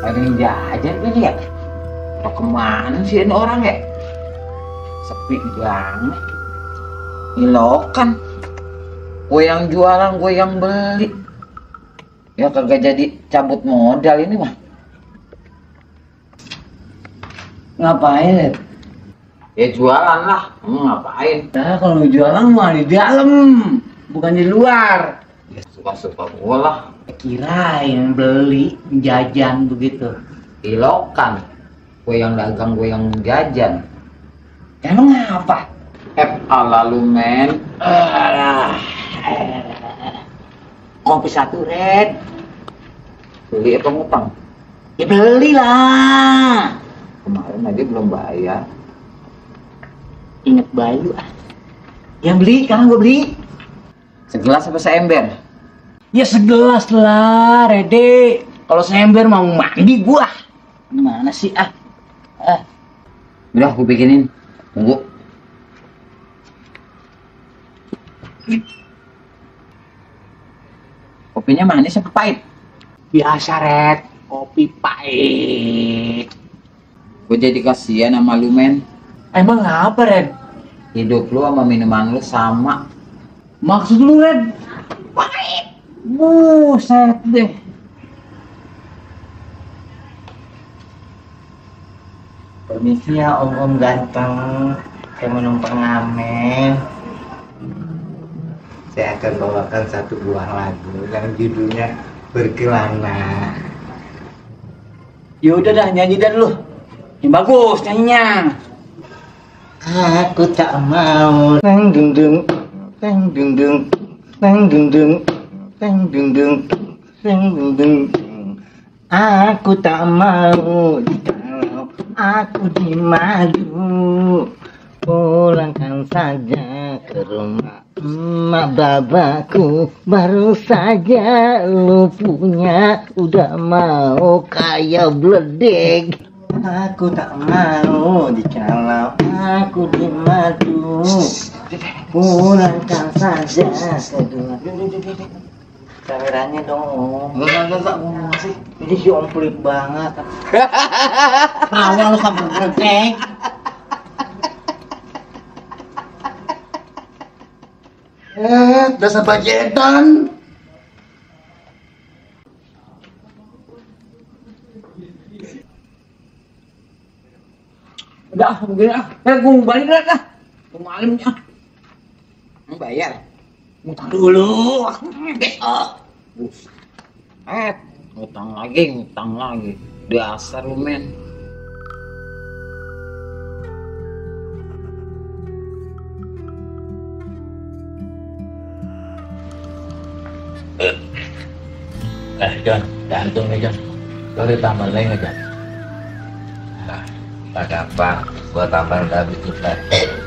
Ada yang jajan kali ya? Apa kemana sih ini orang ya? Sepi banget. Ilokan. Gue yang jualan, gue yang beli. Ya kagak jadi cabut modal ini mah. Ngapain? Ya jualan lah. Ngapain? Nah, kalau jualan mah di dalam, bukan di luar. Ya suka-suka gue lah. Kirain beli, jajan begitu. Ilokan. Gue yang dagang, gue yang jajan. Emang apa? Ala lu men. Kopi satu, Red. Beli apa ngutang? Ya belilah. Kemarin aja belum bayar. Ingat Bayu ah. Yang beli, sekarang gue beli. Segelas apa seember? Ya segelas lah, Rede. Kalau seember mau mandi gua. Gimana sih ah? Udah gue bikinin. Tunggu. Kopinya manis apa pahit? Biasa, Red. Kopi pahit. Gue jadi kasihan sama lu men. Emang apa, Red? Hidup lu sama minuman lu sama. Maksud lu, Red? Pahit. Buset deh. Permisi ya om ganteng. Saya mau numpang ngamen. Saya akan bawakan satu buah lagu yang judulnya Berkelana. Ya udah dah, nyanyi dah dulu. Yang bagus nyanyinya. Aku tak mau teng dung dung teng dung dung teng dung dung teng dung dung teng dung dung. Aku tak mau kalau aku dimadu. Pulangkan saja ke rumah emak babaku. Baru saja lu punya udah mau kayak bledek. Aku tak mau dikalau aku dimadu. Pulangkan saja kedua. Kameranya dong. Enggak ngomong sih. Ini si om pelit banget. Tawa lu sampai bledek. Dasar bajedan. Udah, begini ah. Gue balik dah. Ke malamnya. Mau bayar? Ngutang dulu. Besok. Ngutang lagi. Dasar lu men. John, gantung nih John. Lo ditambah lagi nggak John? Nah, ada apa? Gua tambah udah habis juga.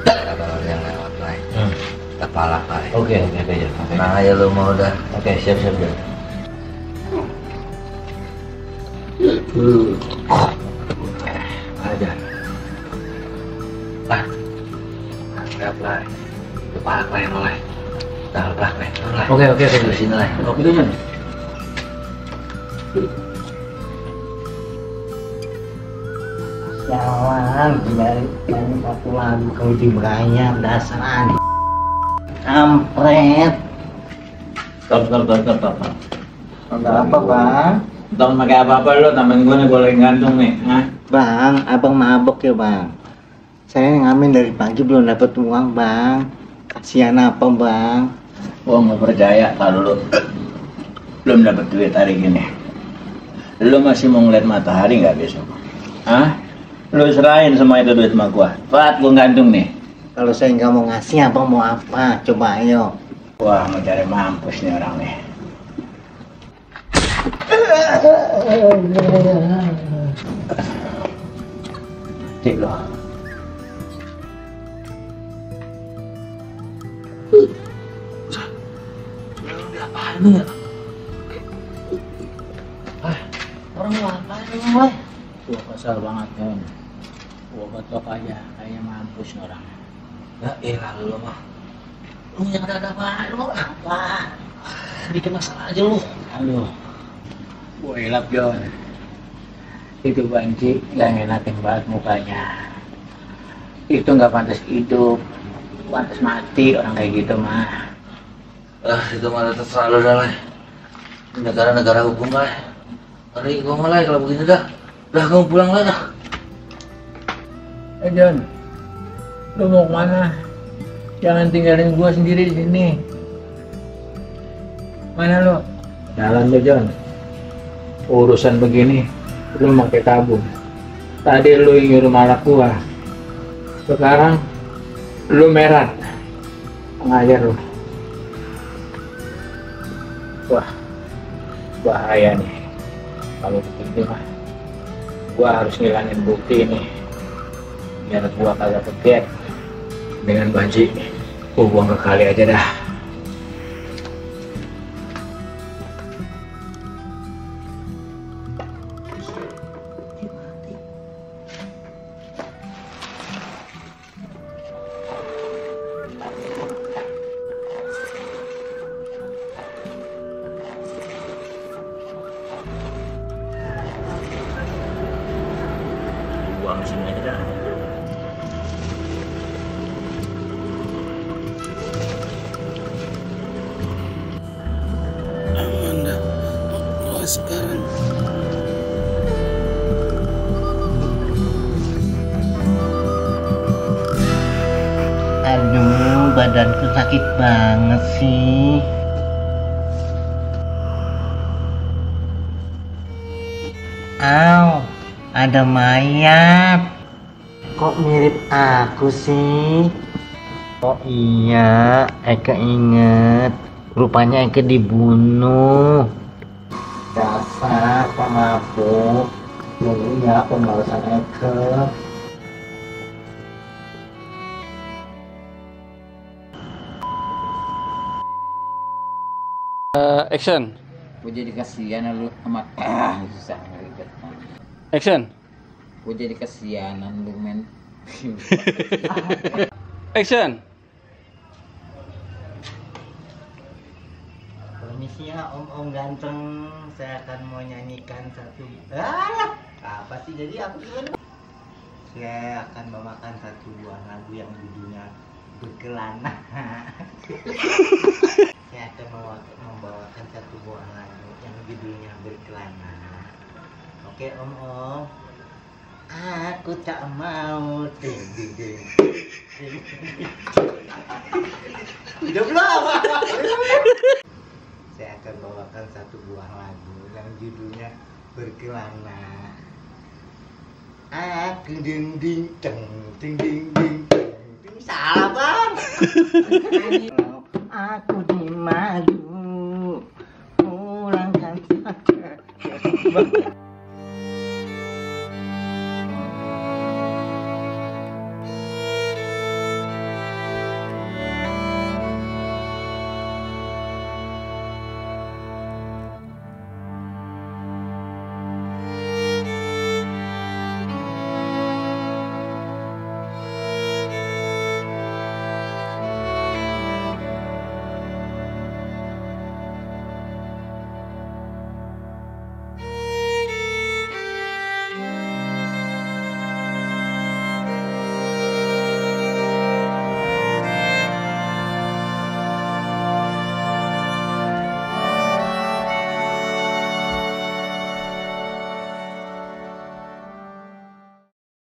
Ada yang lewat lagi. Kepala kali. Oke John. Tenang aja lu mau udah. Oke, siap John. Aja. Lah. Siap lah. Kepala kali mulai. Dah lah, Oke, di sini lah. Oke John. Jalan dari satu lagu kau dibayar dasar kampret. Stop. Enggak apa bang? Don't pakai apa-apa lu, temen gue nih boleh gantung nih. Bang, abang mabok ya bang. Saya ngamen dari pagi belum dapat uang bang. Kasihan apa bang? Gua nggak percaya kalau lu belum dapat duit hari gini. Lu masih mau ngeliat matahari nggak besok? Lu serahin semua itu duit sama gua. Cepat gua gantung nih. Kalau saya nggak mau ngasih, abang mau apa? Coba ayo. Wah, mau cari mampus nih orang nih. Cik lo. Apaan lu ya? Orang ngapain lu, Boy? Gua kesel banget kan. Gua ketok aja, kayaknya mampus nih orang. Ya elah lu mah. Lu yang ada apaan lu apa? Bikin masalah aja lu. Aduh. Gua elap John. Itu banci nggak ngenakin banget mukanya. Itu nggak pantas hidup, pantas mati orang kayak gitu mah. Itu malah terserah lo dah lah. Negara-negara hukum lah. Hari gue mulai kalau begini dah. Dah kamu pulang lah dah. John, lu mau kemana? Jangan tinggalin gua sendiri di sini. Mana lu? Jalan lu John. Urusan begini, lu pakai tabung. Tadi lu yang nyuruh malak gua. Sekarang lu merat. Ngajar lu. Wah, bahaya nih. Kalau begini mah, gua harus ngilangin bukti ini. Biar gua kagak keket dengan banci, gua buang ke kali aja dah. Buang sini aja dah. Sekarang Aduh, badanku sakit banget sih. Aw, ada mayat. Kok mirip aku sih? Oh iya, Eke inget. Rupanya Eke dibunuh. Dasar pemabuk. Nunggu ya pembalasan Eke. Action. Gue jadi kasihan lu sama susah ngeribet. Action. Gue jadi kasihanan lu men. Action. Permisi ya om ganteng, saya akan mau nyanyikan satu. Apa sih jadi aku gimana? Saya akan membawakan satu buah lagu yang judulnya Berkelana. Saya akan membawakan satu buah lagu yang judulnya Berkelana. Oke om. Aku tak mau ding ding ding. Hidup lo apa? Saya akan bawakan satu buah lagu yang judulnya Berkelana. Aku ding ding ding ding ding ding. Salah bang.